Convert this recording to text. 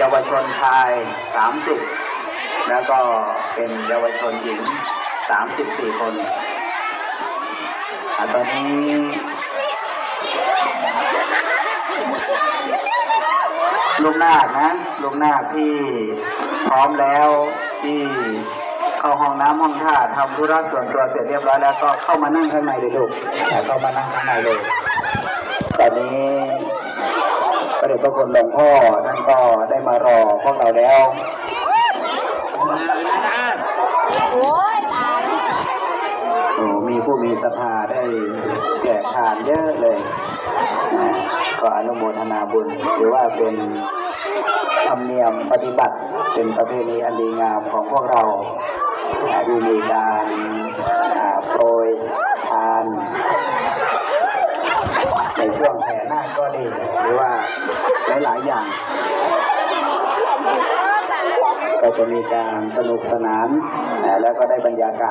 ເຍົາວະຊົນຊາຍ ສາມສິບ ແລ້ວກໍເປັນເຍົາວະຊົນຍິງ ສາມສິບສີ່ຄົນ. ອາ ຕອນນີ້ລູກນາກນະ ລູກນາກທີ່ພ້ອມແລ້ວ ທີ່ເຂົ້າຫ້ອງນ້ຳຫ້ອງທ່າ ທຳທຸລະສ່ວນຕົວເສັດຮຽບຮ້ອຍແລ້ວ ກໍເຂົ້າມານັ່ງຂ້າງໃນເລີຍລູກ ເຂົ້າມານັ່ງຂ້າງໃນເລີຍ. ຕອນນີ້ພະເດດພະຄຸນຫຼວງພໍ່ທ່ານກໍໄດ້ມາລໍພວກເຮົາແລ້ວ. ໂອ້ ມີຜູ້ມີສັດທາໄດ້ແຈກທານເຍອະເລີຍ ນະ ກໍອະນຸໂມທະນາບຸນ ຖືວ່າເປັນທຳນຽມປະຕິບັດ ເປັນປະເພນີອັນດີງາມຂອງພວກເຮົາ ທີ່ມີການ ອາ ໂປຍທານໃນຊ່ວງແຫ່ນາກກໍດີ ຫຼືວ່າຫຼາຍໆຢ່າງ ກໍຈະມີການສະໜຸກສະໜານ ແລ້ວກໍໄດ້ບັນຍາກາດ